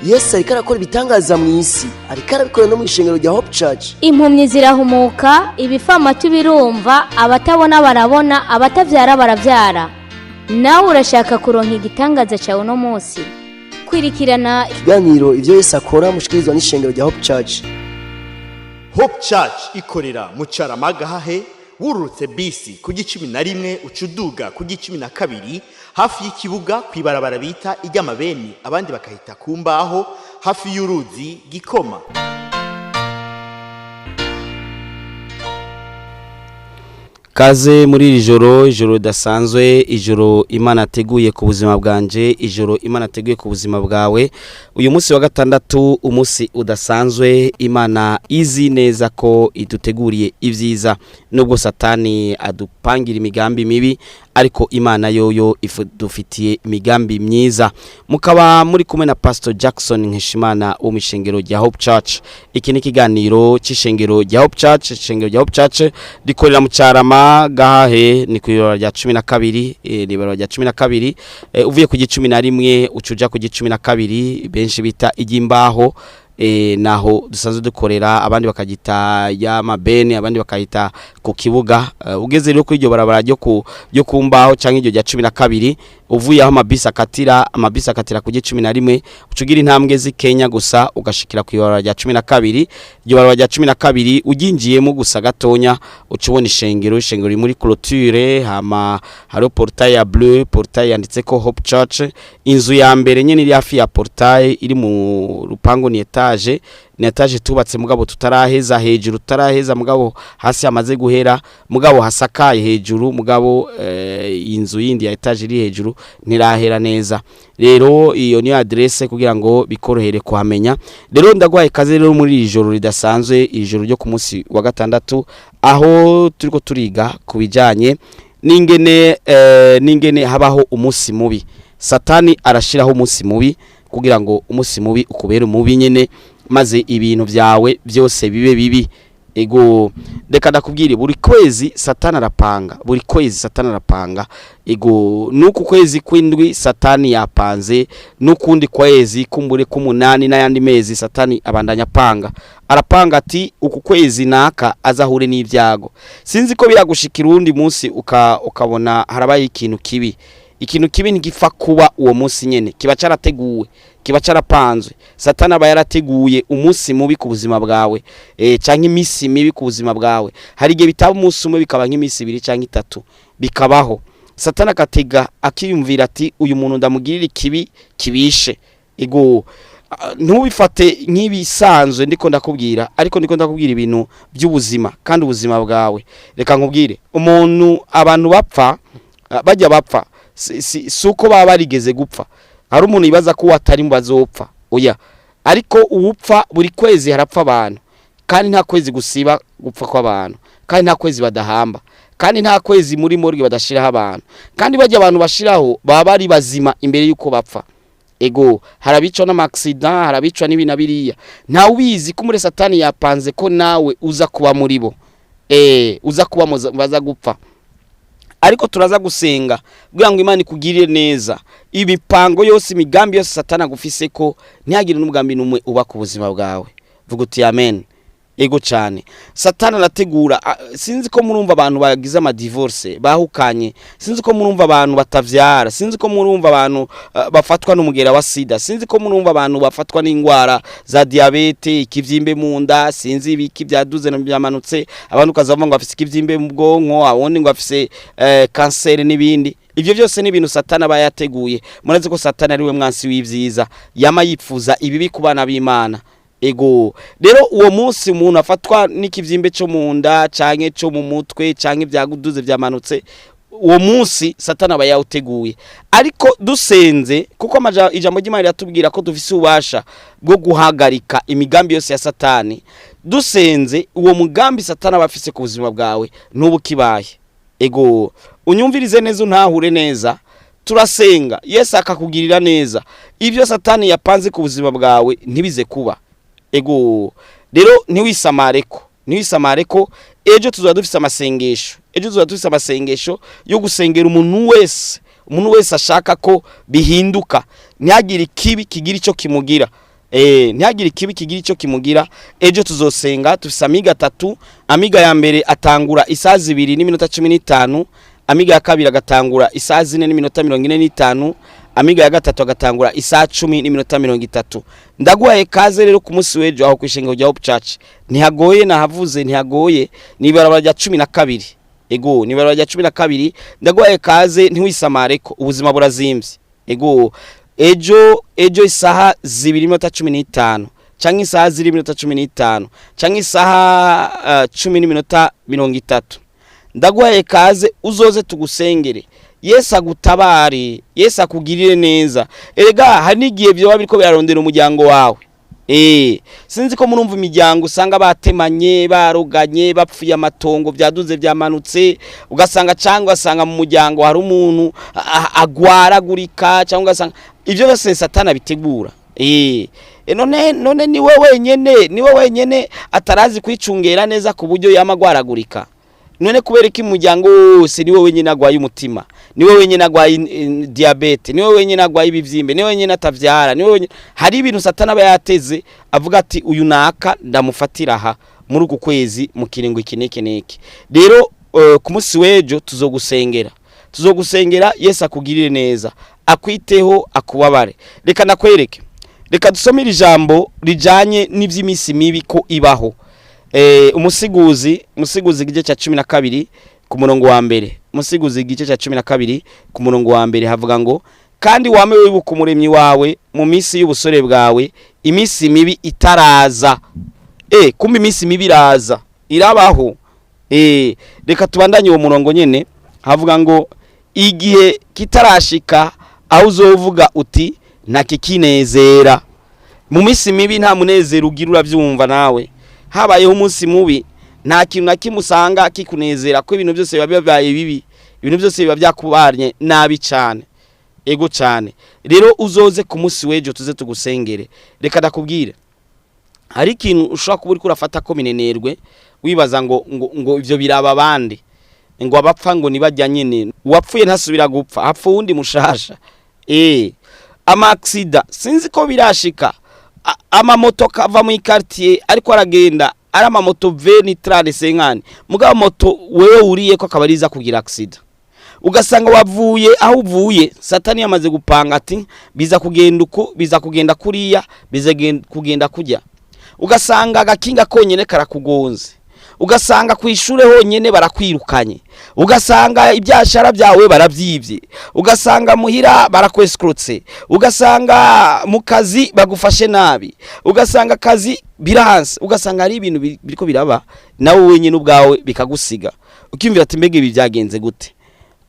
Yesu ariko arakora ibitangaza mu isi, ariko arabikora no mu ishengero rya Hope Church. Impumyi zirahumuka, ibifamatu birumva, abatabona barabona, abatavyara baravyara. Nawe urashaka kuronka igitangaza cyawe uno munsi? Kwirikirana ikiganiro Ivyo Yesu Akora mushikirizwa n'ishengero rya Hope Church. Hope Church ikorera mu Carama Gahahe. Wururutse bisi ku 11, uca uduga ku 12, hafi y'ikibuga, ku ibarabara bita iry'amabeni, abandi bakahita ku mbaho, hafi y'uruzi Gikoma. Kaze muri iri joro, ijoro ridasanzwe, ijoro Imana ateguye ku buzima bwanje, ijoro Imana ateguye ku buzima bwawe. Uyu munsi wa gatandatu, umunsi udasanzwe, Imana izi neza ko iduteguriye ibyiza. Nubwo Satani adupangira imigambi mibi, ariko Imana yoyo idufitiye imigambi myiza. Mukaba muri kumwe na Pastor Jackson Nkeshimana wo mu ishengero rya Hope Church. Iki ni ikiganiro cy'ishengero rya Hope Church. Ishengero rya Hope Church rikorera mu Carama Gahahe, ni ku ibarabara rya 12, ni ibarabara rya 12. Uvuye ku 11 ucuja ku 12, benshi bita iry'imbaho, naho dusanzwe dukorera, abandi bakagita y'amabeni, abandi bakayita ku kibuga. Ugeze rero kuri iryo barabara ryo ku mbaho canke iryo rya 12, uvuye aho amabisi akatira, amabisi akatira ku 11, ucugira intambwe z'Ikenya gusa ugashikira ku ibarabara rya 12. Iryo barabara rya 12 uginjiyemo gusa gatonya, uca ubona ishengero. Ishengero riri muri clôture, hama hariho portail ya bleu, portail yanditseko Hope Church. Inzu ya mbere nyene iri hafi ya portail iri mu rupangu ni étage, ni étage tubatse mugabo tutaraheza hejuru, tutaraheza mugabo hasi hamaze guhera, mugabo hasakaye hejuru, mugabo inzu yindi ya étage iri hejuru ntirahera neza. Rero iyo niyo adresse kugira ngo bikorohere kuhamenya. Rero ndagwaye kaze rero muri iri joro ridasanzwe, iri joro ryo ku munsi wa gatandatu, aho turiko turiga ku bijanye n'ingene habaho umunsi mubi. Satani arashiraho umunsi mubi kugira ngo umunsi mubi ukubere umubi nyene, maze ibintu vyawe byose bibe bibi. Ego, reka ndakubwire, buri kwezi Satani arapanga, buri kwezi Satani arapanga. Ego, nuku kwezi kw'indwi Satani yapanze, nukundi kwezi kumbure k'umunani n'ayandi mezi Satani abandanya apanga. Arapanga ati uku kwezi naka azahure n'ibyago. Sinzi ko biragushikira uwundi munsi ukabona harabaye ikintu kibi. Ikintu kibi ntigipfa kuba uwo munsi nyene, kiba carateguwe, kiba carapanzwe. Satani aba yarateguye umunsi mubi ku buzima bwawe, canke iminsi mibi ku buzima bwawe. Hari igihe bitaba umunsi umwe, bikaba nk'iminsi ibiri canke itatu bikabaho. Satani akatega, akiyumvira ati uyu muntu ndamugirira ikibi kibishe. Ego, ntubifate nk'ibisanzwe ndiko ndakubwira, ariko ndiko ndakubwira ibintu by'ubuzima kandi ubuzima bwawe. Reka nkubwire, umuntu, abantu bapfa, bajya bapfa si uko baba barigeze gupfa. Hari umuntu yibaza ko atari mu bazopfa, oya. Ariko uwupfa, buri kwezi harapfa abantu, kandi nta kwezi gusiba gupfa kw'abantu, kandi nta kwezi badahamba, kandi nta kwezi muri morgue badashiraho abantu. Kandi bajya abantu bashiraho baba bari bazima imbere y'uko bapfa. Ego, harabicwa n'amaaccident, harabicwa n'ibi na biriya. Ntawe ubizi ko muri Satani yapanze ko nawe uza kuba muri bo, uza kuba baza gupfa. Ariko turaza gusenga kugira ngo Imana ikugirire neza, ibipango yose, imigambi yose Satani agufise ko, ntihagire n'umugambi n'umwe uba ku buzima bwawe. Vuga uti amen. Ego cyane, Satani arategura. Sinzi ko murumva abantu bagize amadivorce, bahukanye, sinzi ko murumva abantu batavyara, sinzi ko murumva abantu bafatwa n'umugera wa sida, sinzi ko murumva abantu bafatwa n'indwara za diabète, ikivyimbe mu nda, sinzi ibiki byaduze na byamanutse, abantu ukazavuga ngo afise ikivyimbe mu bwonko, abandi ngo afise kanseri n'ibindi. Ivyo byose ni ibintu Satani aba yateguye. Murazi ko Satani ari we mwansi w'ivyiza, yama yipfuza ibibi ku bana b'Imana. Ego, rero uwo munsi umuntu afatwa n'ikivyimbe cyo mu nda canke cyo mu mutwe canke ibyaguduze byamanutse, uwo munsi Satani aba yawuteguye. Ariko dusenze, kuko ijambo ry'Imana riratubwira ko dufise ububasha bwo guhagarika imigambi yose ya Satani, dusenze uwo mugambi Satani aba afise ku buzima bwawe ntubu kibaye. Ego, unyumvirize neza, untahure neza. Turasenga, Yesu akakugirira neza, ibyo Satani yapanze ku buzima bwawe ntibize kuba. Ego, rero ntiwisamare ko, ntiwisamare ko ejo tuzaba dufise amasengesho. Ejo tuzaba dufise amasengesho yo gusengera umuntu wese, umuntu wese ashaka ko bihinduka, ntihagire ikibi kigira icyo kimugira. Ntihagire ikibi kigira icyo kimugira. Ejo tuzosenga, tufise amiga atatu. Amiga ya mbere atangura isaha 2:15, amiga ya kabiri agatangura isaha 4:45, amiga ya gatatu agatangura isaha 10:30. Ndaguhaye kaze rero ku munsi w'ejo aho kwishengero rya Hope Church. Ntihagoye, nahavuze, ntihagoye, ni ibarabara rya 12. Ego, ni ibarabara rya 12. Ndaguhaye kaze, ntiwisamare ko ubuzima burazimvye. Ego, ejo isaha 2:15 canke isaha 4:15 canke isaha 10:30. Ndaguhaye kaze, uzoze tugusengere, Yesu agutabare, Yesu akugirire neza. Erega hari n'igihe vyoba biriko birarondera umuryango wawe. Sinzi ko murumva imiryango usanga batemanye, baroganye, bapfuye amatongo, byaduze byamanutse, ugasanga cyangwa ugasanga mu muryango hari umuntu agwaragurika, cyangwa ugasanga ibyo byose Satani abitegura. None niwe wenyene atarazi kwicungera neza ku buryo yama agwaragurika? None kubera ko umuryango wose niwe wenyine agwaye umutima, niwe wenyine agwaye diabète, niwe wenyine agwaye ibivyimbe, niwe wenyine atavyara, niwe wenyine, hari ibintu Satani aba yateze, avuga ati: "Uyu naka ndamufatira aha muri uku kwezi mu kiringo iki n'iki n'iki." Rero ku munsi w'ejo tuzogusengera, Yesu akugirire neza, akwiteho, akubabare. Reka nakwereke, reka dusome iri jambo rijanye n'ivy'iminsi mibi ko ibaho. Umusiguzi igice cya 12 ku murongo wa mbere. Umusiguzi igice cya 12 ku murongo wa mbere havuga ngo: "Kandi wame wibuka Umuremyi wawe mu minsi y'ubusore bwawe, iminsi mibi itaraza." Kumbe iminsi mibi iraza, irabaho. Reka tubandanye uwo murongo nyene. Havuga ngo: "Igihe kitarashika aho uzovuga uti: ntakikinezera." Mu minsi mibi nta munezero ugira, uravyumva nawe. Habayeho umunsi mubi, nta kintu na kimwe usanga kikunezera, ko ibintu byose biba bibaye bibi, ibintu byose biba byakubanye nabi cyane. Ego cyane. Rero uzoze ku munsi w'ejo, tuze tugusengere. Reka ndakubwire, hari ikintu ushobora kuba uriko urafata ko minenerwe, wibaza ngo ivyo biraba abandi, ngo abapfa ngo nibajya nyene, uwapfuye ntasubira gupfa, hapfa uwundi mushasha. Ama accident, sinzi ko birashika, amamoto kava mu quartier ariko aragenda ari amamoto 20, 30, 50, mugabo moto wewe uriye ko akaba ariza kugira accident, ugasanga wavuye aho uvuye. Satani yamaze gupanga ati: "Biza kugenda uku, biza kugenda kuriya, biza kugenda kujya." Ugasanga agakinga konyene karakugonze, ugasanga ku ishure honyene barakwirukanye, ugasanga ibyashara byawe barabyibye, ugasanga muhira barakweskrotse, ugasanga mu kazi bagufashe nabi, ugasanga akazi biranse, ugasanga hari ibintu biriko biraba nawe wenyine ubwawe bikagusiga ukiyumvira ati: "Mbega ibi byagenze gute?"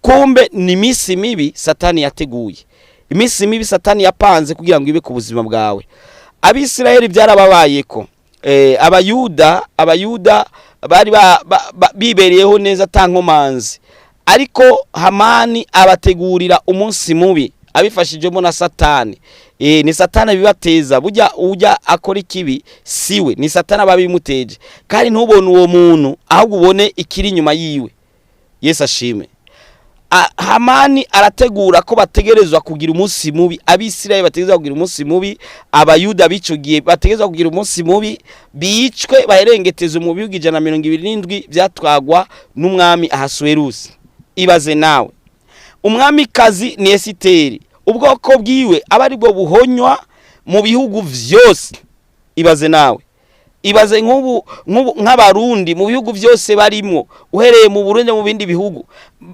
Kumbe ni iminsi mibi Satani yateguye, iminsi mibi Satani yapanze kugira ngo ibe ku buzima bwawe. Abisirayeli byarababayeko. Abayuda bari bibereyeho neza ata nkomanzi, ariko Hamani abategurira umunsi mubi abifashijwemo na Satani. Ni Satani abibateza. Burya ujya akora ikibi siwe, ni Satani aba abimuteje. Kandi ntubone uwo muntu, ahubwo ubone ikiri inyuma yiwe. Yesu ashime. Hamani arategura ko bategerezwa kugira umunsi mubi, Abisirayeli bategerezwa kugira umunsi mubi, Abayuda b'ico gihe bategerezwa kugira umunsi mubi, bicwe, baherengeteze mu bihugu 127 vyatwagwa n'umwami Ahasuwerusi. Ibaze nawe, umwamikazi ni Esiteri, ubwoko bwiwe aba ari bwo buhonywa mu bihugu vyose. Ibaze nawe, ibaze nk'ubu nk'Abarundi mu bihugu byose barimwo, uhereye mu Burundi, mu bindi bihugu,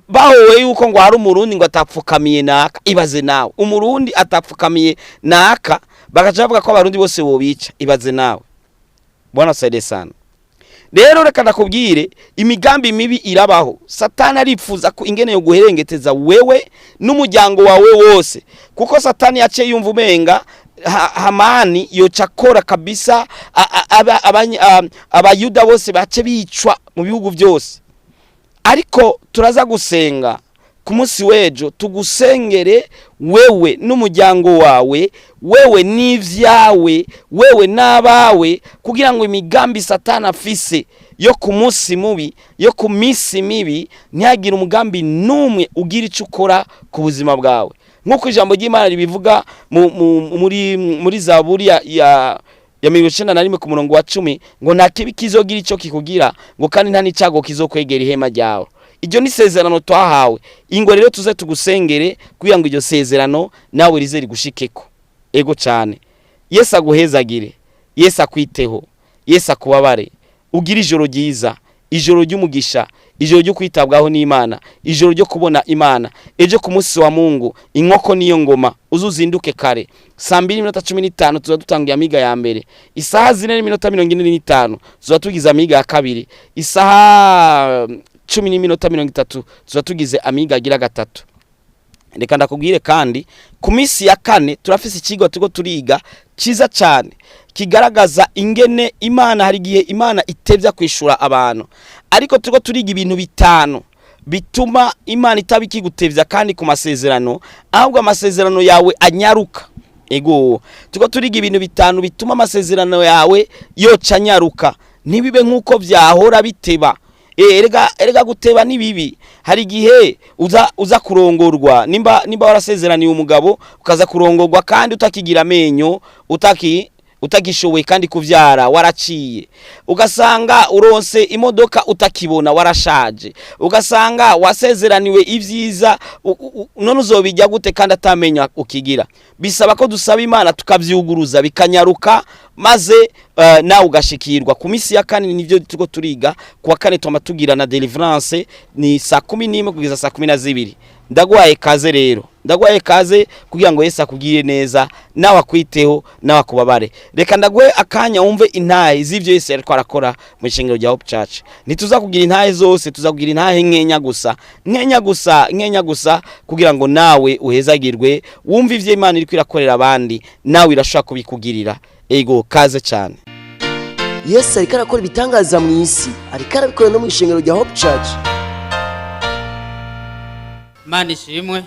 bahowe yuko ngo hari Umurundi ngo atapfukamiye naka. Ibaze nawe, Umurundi atapfukamiye naka, bagaca bavuga ko Abarundi bose bobica. Ibaze nawe. Bwana saide sana. Rero reka ndakubwire, imigambi mibi irabaho. Satani arifuza ko ingene yo guherengeteza wewe n'umuryango wawe wose, kuko Satani yaciye yumva umenga Hamani yoca akora kabisa Abayuda bose bace bicwa mu bihugu byose. Ariko turaza gusenga ku munsi w'ejo, tugusengere wewe n'umuryango wawe, wewe n'ivyawe, wewe n'abawe, kugira ngo imigambi Satani afise yo ku munsi mubi, yo ku minsi mibi, ntihagire umugambi n'umwe ugira icyo ukora ku buzima bwawe. Nk'uko ijambo ry'Imana ribivuga muri Zaburi ya 91 ku murongo wa 10, ngo nta kibi kizogira ico kikugira, ngo kandi nta n'icago kizokwegera ihema ryawe. Iryo ni isezerano twahawe. Ingo rero tuze tugusengere kugira ngo iryo sezerano nawe rize rigushikeko. Ego cyane. Yesu aguhezagire, Yesu akwiteho, Yesu akubabare, ugire ijoro ryiza, ijoro ry'umugisha, ijoro ryo kwitabwaho n'Imana, ijoro ryo kubona Imana. Ejo ku munsi wa Mungu, inkoko niyo ngoma, uzuzinduke kare 2:15 tuza dutangiye amiga ya mbere. Isaha 4:45 tuza tugize amiga ya kabiri. Isaha 10:30 tuza tugize amiga agira gatatu. Reka ndakubwire kandi ku minsi ya kane turafise ikigo turiko turiga ciza cyane, kigaragaza ingene Imana, hari igihe Imana itevya kwishura abantu, ariko turiko turiga ibintu 5 bituma Imana itaba ikigutevya kandi ku masezerano, ahubwo amasezerano yawe anyaruka. Ego, turiko turiga ibintu 5 bituma amasezerano yawe yoca anyaruka, ntibibe nk'uko vyahora biteba. Erega guteba ni bibi. Hari igihe uza kurongorwa, nimba warasezeraniye umugabo ukaza kurongorwa kandi utakigira amenyo, utagishoboye kandi kuvyara waraciye, ugasanga uronse imodoka utakibona warashaje, ugasanga wasezeraniwe ivyiza, none uzobijya gute kandi atamenya ukigira? Bisaba ko dusaba Imana tukavyuguruza bikanyaruka, maze nawe ugashikirwa. Ku minsi ya kane nivyo turiko turiga. Kuwa kane twama tugira na deliverance, ni saa 11 kugeza saa 12. Ndaguhaye kaze rero, ndaguhaye kaze kugira ngo Yesu akugire neza, nawe akwiteho, nawe akubabare. Reka ndaguhe akanya wumve intahe z'ivyo Yesu yariko arakora mu ishengero rya Hope Church. Ntituza kugira intahe zose, tuza kugira intahe nkenya gusa, nkenya gusa, nkenya gusa, kugira ngo nawe uhezagirwe, wumve ivyo Imana iriko irakorera abandi, nawe irashobora kubikugirira. Ego, kaze cyane. Yesu ariko arakora ibitangaza mu isi, ariko arabikora no mu ishengero rya Hope Church. Imana ishimwe.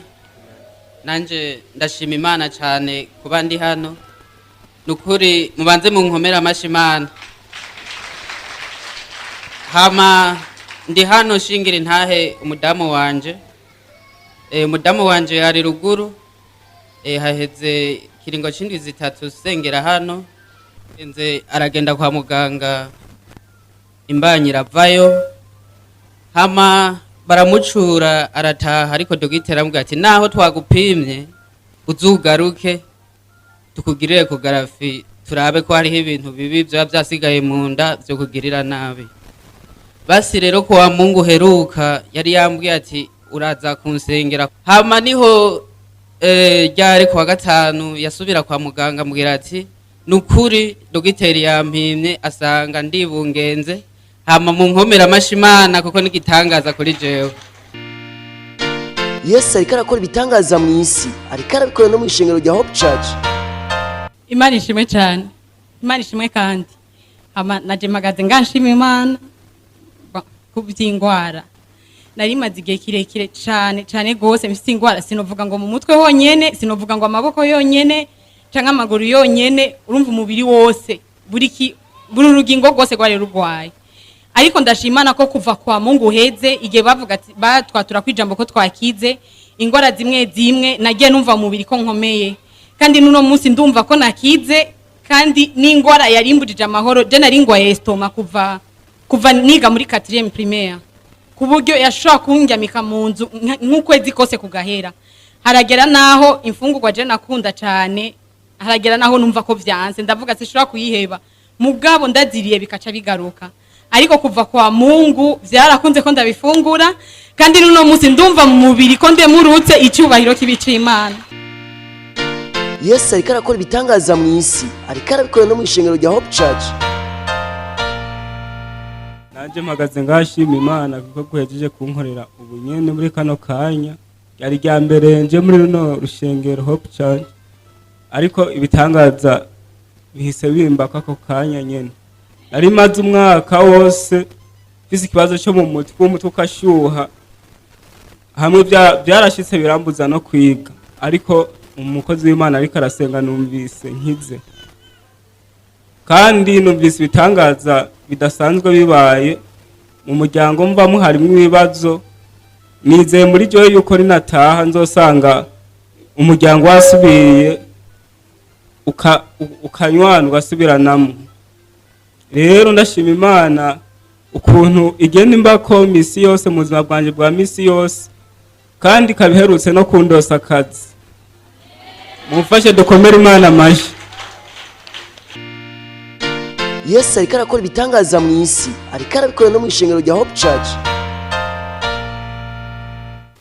Nanje ndashima Imana cyane kuba ndi hano. Nukuri mubanze munkomere amashi Imana. Hama ndi hano shingira intahe umudamu wanje. Umudamu wanje ari ruguru. Haheze kiringo c'indwi 3 sengera hano. Nze aragenda kwa muganga, imbanyi iravayo. Hama baramucura arataha, ariko dogiteri aramubwira ati naho twagupimye uzugaruke tukugirire ecography, turabe ko hariho ibintu bibi vyoba vyasigaye mu nda vyo kugirira nabi. Basi rero kuwa Mungu heruka yari yambwiye ati uraza kunsengera. Hama niho ryari kuwa gatanu yasubira kwa muganga, ambwira ati nukuri dogiteri yampimye asanga ndibungenze. Hama munkomera amashi Imana kuko nigitangaza kuri jewe. Yesu ariko arakora ibitangaza mu isi, ariko arabikora no mu ishengero rya Hope Church. Imana ishimwe cyane, Imana ishimwe kandi. Hama naje mpagaze nganshima Imana ku by'ingwara nari maze igihe kirekire cyane cyane gose mfite ingwara. Sinovuga ngo mu mutwe honyene, sinovuga ngo amaboko yonyene canke amaguru yonyene, urumva umubiri wose, buri rugingo rwose rwari rurwaye. Ariko ndashimana ko kuva kwa Mungu uheze, igihe bavuga ati batwatura kwijambo ko twakize ingwara zimwe zimwe, nagiye numva mu mubiri ko nkomeye, kandi n'uno munsi ndumva ko nakize. Kandi n'ingwara yarimbujije amahoro, je nari ngwaye estomac kuva niga muri 4e primaire, ku buryo yashobora kundyamika mu nzu nk'ukwezi kose kugahera. Haragera naho imfungurwa je nakunda cyane, haragera naho numva ko vyanse, ndavuga sinshobora kuyiheba, mugabo ndaziriye bikaca bigaruka. Ariko kuva kwa Mungu vyarakunze ko ndabifungura, kandi n'uno munsi ndumva mu mubiri ko ndemurutse. Icyubahiro kibica Imana. Yesu ariko arakora ibitangaza mu isi, ariko arabikora no mu ishengero rya Hope Church. Nanje mpagaze ngashima Imana kuko guhejeje kunkorera ubu nyene muri kano kanya. Ryari rya mbere nje muri runo rushengero Hope Church, ariko ibitangaza bihise bimbako ako kanya nyene. Nari maze umwaka wose mfise ikibazo cyo mu mutwe, umutwe ukashyuha hamwe byarashitse birambuza no kwiga, ariko umukozi w'Imana ariko arasenga numvise nkize, kandi numvise ibitangaza bidasanzwe bibaye mu muryango mvamo harimo ibibazo. Nizeye muri jewe yuko ninataha nzosanga Umuryango wasubiye ukanywana, ugasubiranamo. Rero ndashima Imana ukuntu igenda imbako misi yose mu buzima bwanjye bwa misi yose, kandi ikaba iherutse no kundosa akazi. Mumfashe dukomere Imana amashyi. Yesu ariko arakora ibitangaza mu isi, ariko arabikora no mu ishengero rya Hope Church.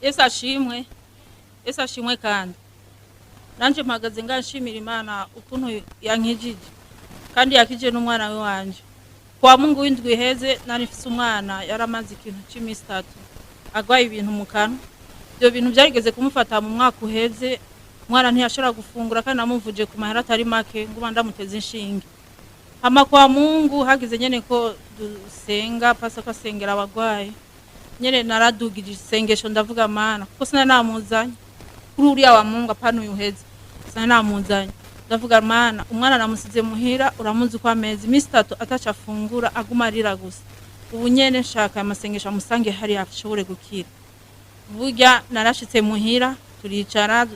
Yesu ashimwe, Yesu ashimwe. Kandi nanje mpagaze nshimira Imana ukuntu yankijije kandi yakije n'umwana we wanje. Kwa Mungu w'indwi iheze nari mfise umwana yaramaze ikintu c'imisi 3 agwaye ibintu mu kanwa. Ibyo bintu byarigeze kumufata mu mwaka uheze. Umwana ntiyashobora gufungura kandi namuvuje ku mahera atari make, nguma ndamuteze inshinge. Hama kwa Mungu hagize nyene ko dusenga, pasa ko asengera abagwayi nyene, naradugije isengesho ndavuga: "Mana," kuko sinari namuzanye kuri uriya wa Mungu, apana uyu uheze, sinari namuzanye. Ndavuga: "Mana, umwana namusize muhira, uramuzi uko ameze, iminsi 3 ataca afungura, aguma arira gusa. Ubu nyene nshaka amasengesho amusange hariya ashobore gukira." Burya narashitse muhira, turicara,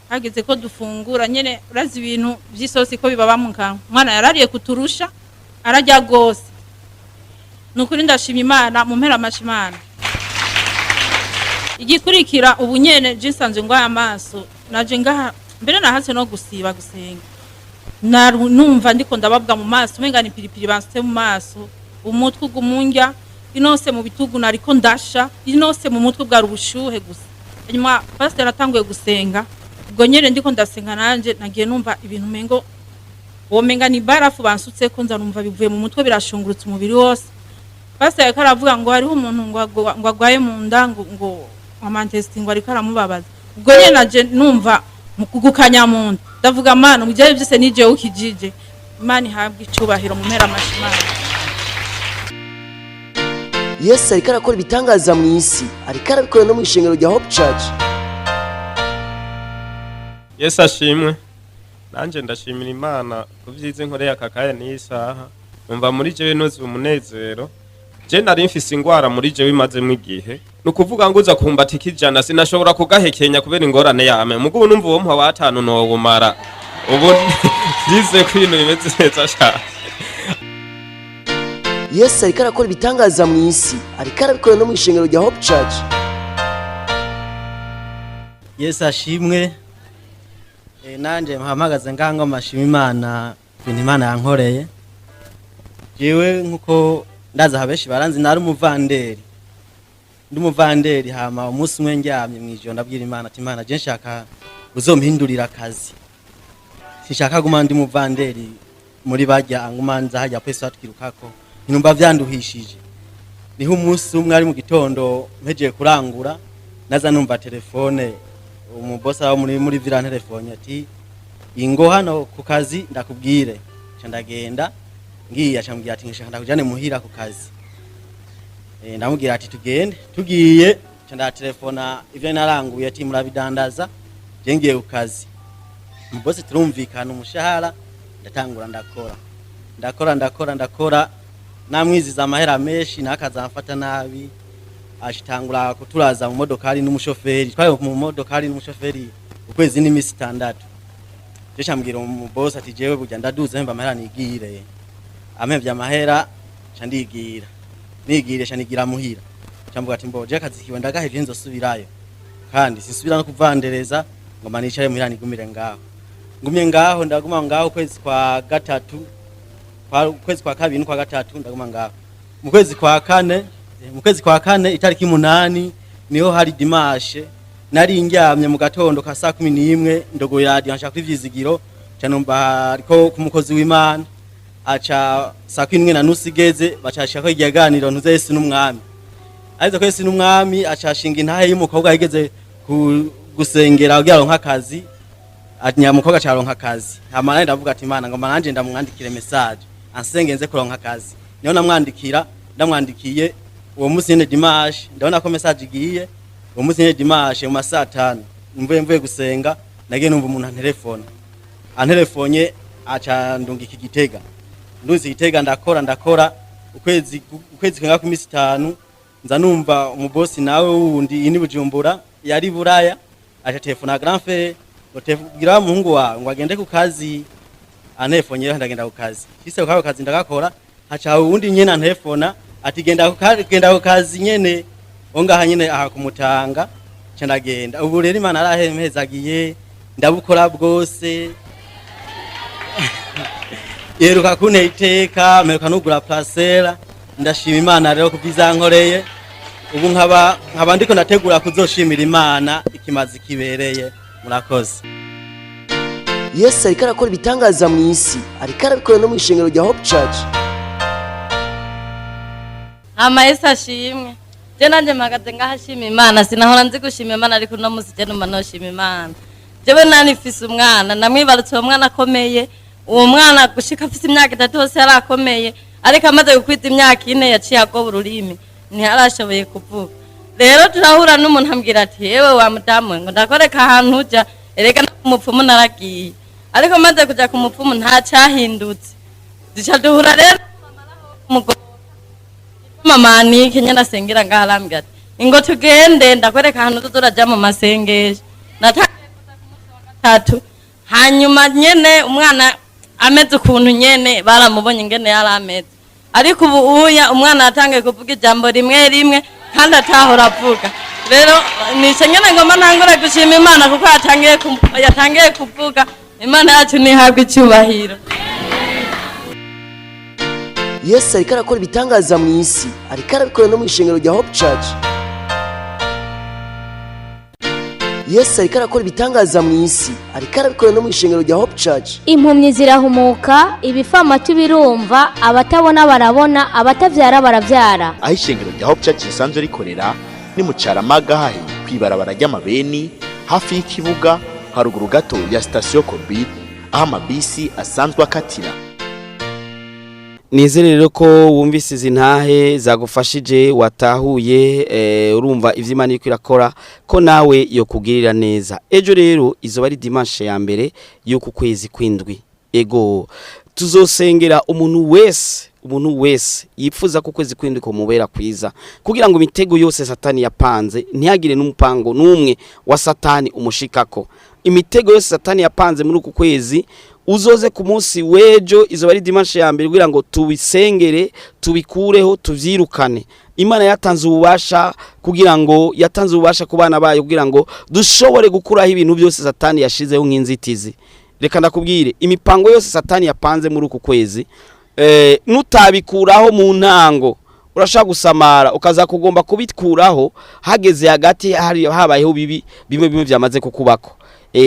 hageze ko dufungura nyene, urazi ibintu vy'isosi ko bibaba mu kanwa, umwana yarariye kuturusha, ararya gose. Ni ukuri ndashima Imana, mu mpera amashi Imana. Igikurikira, ubu nyene je nsanzwe ngwaye amaso. Naje ngaha mbere nahatse no gusiba gusenga. Numva ndiko ndababwa mu maso, umenga ni piripiri bansutse mu maso, umutwe ugumundya inose, mu bitugu nariko ndasha inose, mu mutwe bwari ubushuhe gusa. Hanyuma pasiteri atanguye gusenga, ubwo nyene ndiko ndasenga nanje nagiye numva ibintu umengo womenga ni barafu bansutseko, nza numva bivuye mu mutwe birashungurutse umubiri wose. Pasiteri ariko aravuga ngo hariho umuntu ngo agwaye mu nda, ngo amantesiti, ngo ariko aramubabaza. Ubwo nyene naje numva mu kugukanya mu nda, ndavuga: "Mana, mu byari byose nije ukijije." Imana ihabwe icubahiro, mu mpera amashi Imana. Yesu ariko arakora ibitangaza mu isi, ariko arabikora no mu ishengero rya Hope Church. Yesu ashimwe. Nanjye ndashimira Imana ku byiza inkoreye aka kanya n'iyi saha. Numva muri jewe nuzuye umunezero. Je nari mfise ingwara muri jewe imazemo igihe, ni ukuvuga ngo uza kumbatika 100 sinashobora kugahekenya kubera ingorane yame. Mugubu numva uwo mpa watanu nowumara. Ubu ndize ko ibintu bimeze neza cyane. Yesu ariko arakora ibitangaza mu isi, ariko arabikora no mu ishengero rya Hope Church. Yesu ashimwe. Nanje mpamagaze ngango mashima Imana ibintu Imana yankoreye. Jewe nkuko ndaza abenshi baranzi, nari umuvanderi, ndi umuvanderi. Hama umunsi umwe ndyamye mw'ijoro ndabwira Imana ati: "Imana, je nshaka uzompindurira akazi, sinshaka guma ndi umuvanderi muri barya nguma nza hajya pesa batwirukako, ntinumva vyanduhishije." Niho umunsi umwe ari mu gitondo mpejeye kurangura, naza numva telefone, umubosa wo muri vira telefone ati: "Ingo hano ku kazi ndakubwire." Nca ndagenda, ngiye acambwira ati: "Nshaka ndakujane muhira ku kazi." Ndamubwira ati: "Tugende." Tugiye nca ndatelefona ivyo naranguye ati: "Murabidandaza, je ngiye ku kazi." Umubosi turumvikana umushahara, ndatangura ndakora, ndakora, ndakora, ndakora, namwiziza amahera menshi, nakazamfata nabi, ashitangura kuturaza mu modokari n'umushoferi. Twari mu modokari n'umushoferi ukwezi n'imisi 6. Je cambwira umubosi ati: "Jewe burya ndaduze, mba amahera nigire." Ampevye amahera, ca ndigira, nigire, ca nigira muhira. Camvuga ati: "Mbo je akazi kiwe ndagahevye, nzosubirayo kandi sinsubira no kuvandereza, ngoma nicare muhira nigumire ngaho." Ngumye ngaho, ndaguma ngaho ukwezi kwa gatatu, ukwezi kwa kabiri n'ukwa gatatu ndaguma ngaho. Mu kwezi kwa kane, mu kwezi kwa kane itariki 8 niho hari dimanche, nari ndyamye mu gatondo ka saa 11, ndogoye radio nshaka kuri Vyizigiro, ca numva ariko ku mukozi w'Imana aca saa 11:30 igeze bacashako ikiganiro ntuze Yesu n'umwami. Ariko ko Yesu n'umwami acashinga intahe y'umukobwa yigeze gusengera kugira aronke akazi, nyamukobwa acaronka akazi. Hama nanje ndavuga ati: "Imana, ngoma nanje ndamwandikire message ansenge nze kuronka akazi." Niho namwandikira, ndamwandikiye uwo munsi nyene dimanche, ndabona ko message igiye. Uwo munsi nyene dimanche mu masaa 5 mvuye gusenga, nagiye numva umuntu antelefone, antelefonye aca ndungika Igitega. Nduzi Igitega, ndakora, ndakora ukwezi kwenga ku misi 5, nza numva umubosi nawe wundi ini Bujumbura yari Buraya aca telefona grand frère. Ngo tebwira wa muhungu wawe ngo agende ku kazi. Antefonye rero ndagenda ku kazi, shise ku kazi ndagakora, haca uwundi nyene antefona ati genda ku kazi nyene ongaha nyene aha kumutanga, nca ndagenda. Ubu rero Imana arahempezagiye, ndabukora bwose, yeruka kuntera iteka, mperuka nugura parcelle. Ndashima Imana rero kubw'izankoreye. Ubu nkaba ndiko ndategura kuzoshimira Imana ikimazi kibereye. Murakoze. Yesu ariko arakora ibitangaza mu isi, ariko arabikora no mu ishengero rya Hope Church. Hama Yesu ashimwe. Je nanje mpagaze ngaho ashima Imana. Sinahora nzi gushima Imana, ariko uno munsi je numva noshima Imana. Jewe nani mfise umwana, namwibarutse uwo mwana akomeye. Uwo mwana gushika afise imyaka 3 hose yari akomeye, ariko amaze gukwiza imyaka 4 yaciye agoba ururimi, ntiharashoboye kuvuga. Rero turahura n'umuntu ambwira ati: "Yewe wa mudamu we," ngo "ndakwereka ahantu uja." Erega no ku mupfumu naragiye, ariko maze kuja ku mupfumu nta cahindutse. Duca duhura rero umugore mama Anike nyene asengera ngaho, arambwira ati: "Ingo tugende ndakwereka ahantu tuza uraja mu masengesho." Natangiye kuza ku munsi wa gatatu, hanyuma nyene umwana ameze ukuntu nyene baramubonye ingene yari ameze, ariko ubu uya umwana yatangiye kuvuga ijambo rimwe rimwe kandi atahora avuga. Rero nico nyene ngomba ntangure gushima Imana kuko yatangiye kuvuga. Imana yacu ntihabwe icyubahiro. Yesu ariko arakora ibitangaza mu isi, ariko arabikora no mu ishengero rya Hope Church. Yesu ariko arakora ibitangaza mu isi, ariko arabikora no mu ishengero rya Hope Church. Impumyi zirahumuka, ibifamatu birumva, abatabona barabona, abatavyara baravyara. Aho ishengero rya Hope Church risanzwe rikorera ni mu Caramaga, hahe kw'ibarabara ry'amabeni, hafi y'ikibuga, haruguru gato ya sitasiyo Kobi, aho amabisi asanzwe akatira. Nizere rero ko wumvise izi ntahe zagufashije, watahuye, urumva ivyo Imana iriko irakora, ko nawe yokugirira neza. Ejo rero izoba ari dimanche ya mbere y'uku kwezi kw'indwi. Ego, tuzosengera umuntu wese, umuntu wese yifuza ko ukwezi kw'indwi kumubera kwiza, kugira ngo imitego yose Satani yapanze, ntihagire n'umupango n'umwe wa Satani umushikako. Imitego yose Satani yapanze muri uku kwezi, uzoze ku munsi w'ejo, izoba ari dimanche ya mbere, kugira ngo tubisengere, tubikureho, tuvyirukane. Imana yatanze ububasha kugira ngo, yatanze ububasha ku bana bayo kugira ngo dushobore gukuraho ibintu byose Satani yashizeho nk'inzitizi. Reka ndakubwire, imipango yose Satani yapanze muri uku kwezi, nutabikuraho mu ntango, urashaka gusamara ukaza kugomba kubikuraho hageze hagati, hari habayeho bibi bimwe bimwe byamaze kukubako.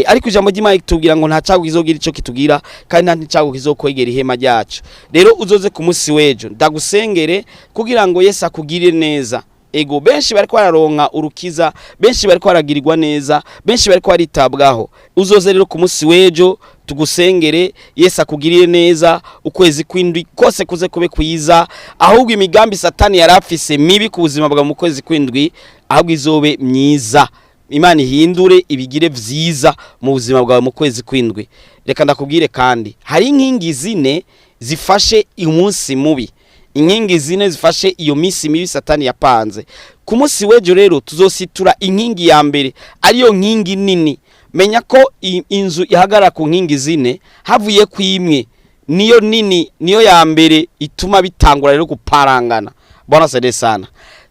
Ariko ijambo ry'Imana kitubwira ngo nta cyago kizogira ico kitubwira, kandi nta cyago kizokwegera ihema ryacu. Rero uzoze ku munsi w'ejo ndagusengere kugira ngo Yesu akugirire neza. Ego, benshi bariko bararonka urukiza, benshi bariko baragirirwa neza, benshi bariko baritabwaho. Uzoze rero ku munsi w'ejo tugusengere, Yesu akugirire neza, ukwezi kw'indwi kose kuze kube kwiza. Ahubwo imigambi Satani yarafise mibi ku buzima bwa mu kwezi kw'indwi, ahubwo izobe myiza. Imana ihindure ibigire vyiza mu buzima bwawe mu kwezi kw'indwi. Reka ndakubwire kandi, hari inkingi zine zifashe umunsi mubi, inkingi zine zifashe iyo minsi mibi Satani yapanze. Ku munsi w'ejo rero tuzositura inkingi ya mbere, ariyo nkingi nini. Menya ko inzu ihagarara ku nkingi zine, havuye ku imwe niyo nini, niyo ya mbere ituma bitangura rero guparangana. Bwana sede sana.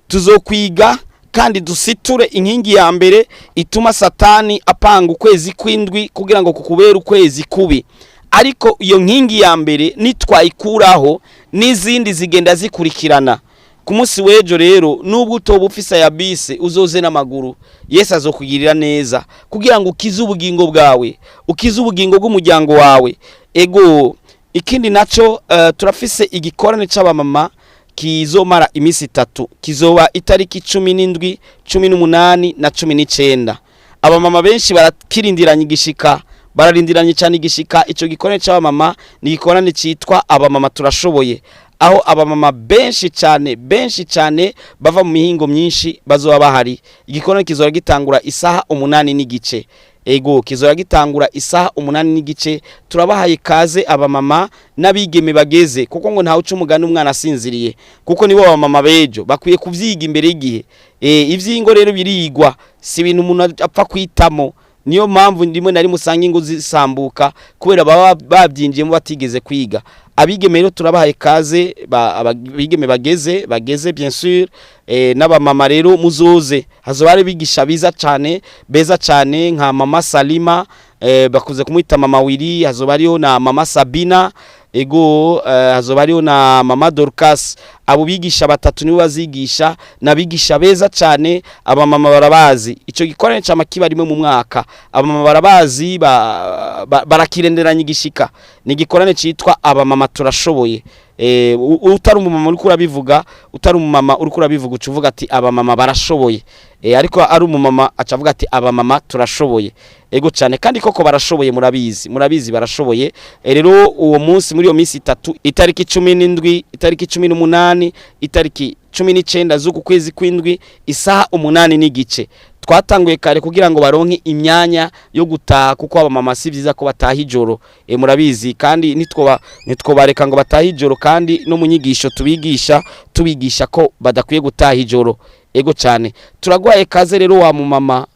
Tuzokwiga kandi dusiture inkingi ya mbere ituma Satani apanga ukwezi kw'indwi kugira ngo kukubere ukwezi kubi. Ariko iyo nkingi ya mbere nitwayikuraho, n'izindi zigenda zikurikirana. Ku munsi w'ejo rero, nubwo utoba ufise ya bisi, uzoze n'amaguru. Yesu azokugirira neza kugira ngo ukize ubugingo bwawe, ukize ubugingo bw'umuryango wawe. Ego, ikindi naco, turafise igikorane c'abamama kizomara iminsi 3, kizoba itariki 17, 18 na 19. Abamama benshi barakirindiranye igishika, bararindiranye cyane igishika. Ico gikorane c'abamama ni igikorane citwa Abamama Turashoboye, aho abamama benshi cyane, benshi cyane bava mu mihingo myinshi bazoba bahari. Igikorane kizora gitangura isaha 8:30. Ego, kizora gitangura isaha 8:30. Turabahaye kaze abamama n'abigeme bageze, kuko ngo ntawe uca umugani umwana asinziriye, kuko nibo abamama bejo bakwiye kuvyiga imbere y'igihe. Ivyingo rero birigwa, si ibintu umuntu apfa kwitamo. Niyo mpamvu rimwe na rimwe usanga ingo zisambuka, kubera baba babyinjiyemo batigeze kwiga. Abigeme rero turabahaye kaze, abigeme bageze bien sûr, n'abamama rero muzoze. Hazoba hari bigisha biza cyane, beza cyane, nka mama Salima, bakuze kumwita mama Wiri. Hazoba hariho na mama Sabina, ego, hazoba hariho na mama Dorcas. Abo bigisha batatu nibo bazigisha, nabigisha beza cyane. Abamama barabazi ico gikorane cama kiba rimwe mu mwaka. Abamama barabazi, barakirenderanya igishika. Ni igikorane citwa Abamama Turashoboye. Utari umumama uriko urabivuga, utari umumama uriko urabivuga, uca uvuga ati abamama barashoboye. Ariko ari umumama aca avuga ati abamama turashoboye. Ego cyane, kandi koko barashoboye, murabizi barashoboye. Rero uwo munsi, muri iyo minsi itatu, itariki 17, itariki 18, itariki 19 z'uku kwezi kw'indwi, isaha 8:30. Twatanguye kare kugira ngo baronke imyanya yo gutaha, kuko abamama si byiza ko bataha ijoro. Murabizi kandi nitwobareka ngo batahe ijoro, kandi no mu nyigisho tubigisha ko badakwiye gutaha ijoro. Ego cyane, turagwaye kaze rero wa mumama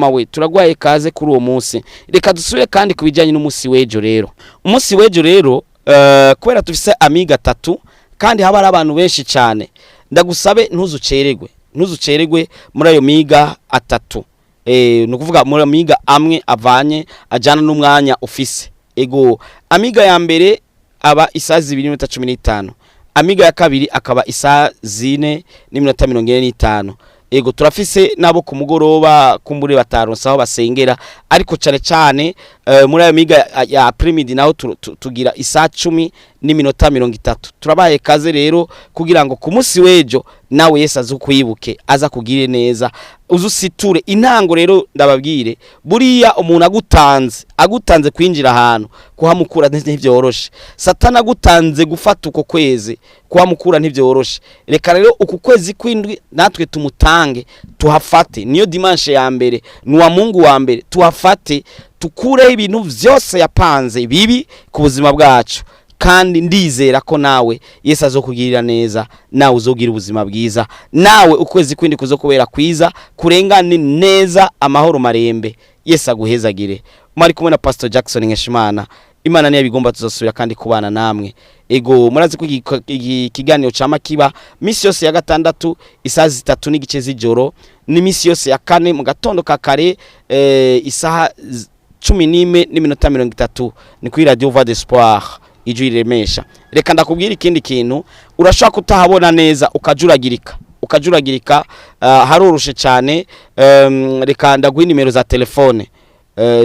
we, turagwaye kaze kuri uwo munsi. Reka dusubire kandi ku bijyanye n'umunsi w'ejo rero. Umunsi w'ejo rero, kubera tufise amiga atatu kandi haba hari abantu benshi cyane, ndagusabe ntuzuceregwe muri ayo miga atatu. Ni ukuvuga muri ayo miga amwe avanye ajyana n'umwanya ufise. Ego, amiga ya mbere aba isaha 2:15, amiga ya kabiri akaba isaha 4:45. Ego, turafise nabo ku mugoroba kumbure bataronse aho basengera, ariko cyane cyane muri ayo miga ya après-midi naho tugira isaha 10:30. Turabaye kaze rero kugira ngo ku munsi w'ejo nawe Yesu aze kwibuke, aza kugire neza, uzusiture intango. Rero ndababwire, buriya umuntu agutanze kwinjira ahantu, kuhamukura ntivyoroshe. Satana agutanze gufata uko kwezi, kuhamukura ntivyoroshe. Reka rero uku kwezi kw'indwi natwe tumutange, tuhafate. Niyo dimanche ya mbere, ni wa Mungu wa mbere, tuhafate, tukureho ibintu vyose yapanze bibi ku buzima bwacu. Kandi ndizera ko nawe Yesu azokugirira neza, nawe uzogira ubuzima bwiza, nawe ukwezi kwindi kuzokubera kwiza, kurengane neza, amahoro marembe. Yesu aguhezagire. Mwari kumwe na Pastor Jackson Nkeshimana. Imana niyo bigomba, tuzosubira kandi kubana namwe. Ego, murazi ko iki kiganiro cama kiba misi yose ya gatandatu isaha 3:30 z'ijoro, n'imisi yose ya kane mu gatondo ka kare, isaha 11:30, ni kuri Radio Voix d'Espoir, Ijwi Riremesha. Reka ndakubwira ikindi kintu: urashobora kutahabona neza, ukajuragirika, haroroshe cyane. Reka ndaguha nimero za telefone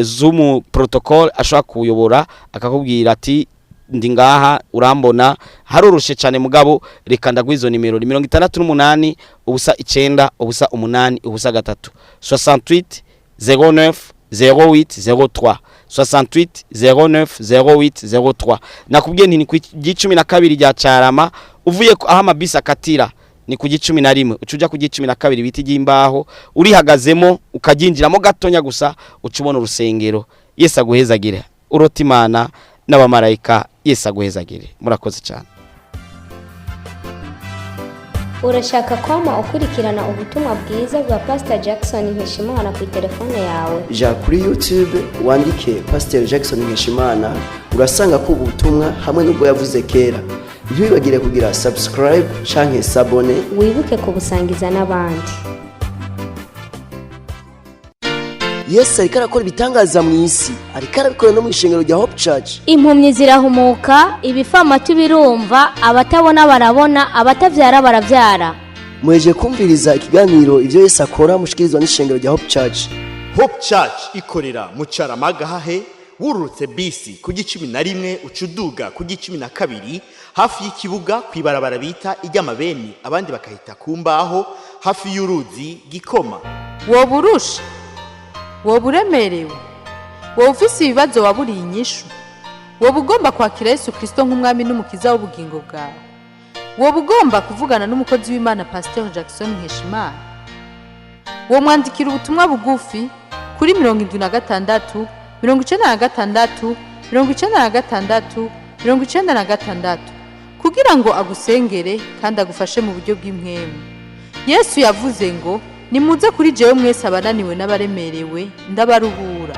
z'umu protocole ashobora kuyobora, akakubwira ati ndi ngaha, urambona. Haroroshe cyane, mugabo reka ndaguha izo nimero: ni 68 0 9 0 8 0 3, 68 09 08 03, 68 09 08 03. Nakubwiye nti ni ku 12 rya Carama, uvuye aho amabisi akatira, ni ku 11, uca uja ku 12 biti ry'imbaho, urihagazemo ukaryinjiramo gatonya gusa, uca ubona urusengero. Yesu aguhezagire, urota Imana n'abamarayika. Yesu aguhezagire, murakoze cyane. Urashaka kwama ukurikirana ubutumwa bwiza bwa Pastor Jackson Nkeshimana ku telefone yawe? Ja kuri YouTube wandike Pastor Jackson Nkeshimana, urasanga ko ubutumwa hamwe n'ubwo yavuze kera. Ntiwibagire kugira subscribe canke s'abonner. Wibuke kubusangiza n'abandi. Yesu ariko arakora ibitangaza mu isi, ariko arabikora no mu ishengero rya Hope Church. Impumyi zirahumuka, ibifamatu birumva, abatabona barabona, abatavyara baravyara. Muheje kumviriza ikiganiro Ivyo Yesu Akora, mushikirizwa n'ishengero rya Hope Church. Hope Church ikorera mu Caramaga hahe wururutse bisi ku 11, uca uduga ku 12, hafi y'ikibuga, ku ibarabara bita iry'amabeni, abandi bakahita ku mbaho, hafi y'uruzi Gikoma. Woba urusha, woba uremerewe, woba ufise ibibazo waburiye inyishu, woba ugomba kwakira Yesu Kirisito nk'umwami n'umukiza w'ubugingo bwawe, woba ugomba kuvugana n'umukozi w'Imana Pasiteri Jackson Nkeshimana, womwandikira ubutumwa bugufi kuri 76 96 96 96 kugira ngo agusengere kandi agufashe mu buryo bw'impwemu. Yesu yavuze ngo Nimuze kuri jewe mwese abananiwe n'abaremerewe, ndabaruhura.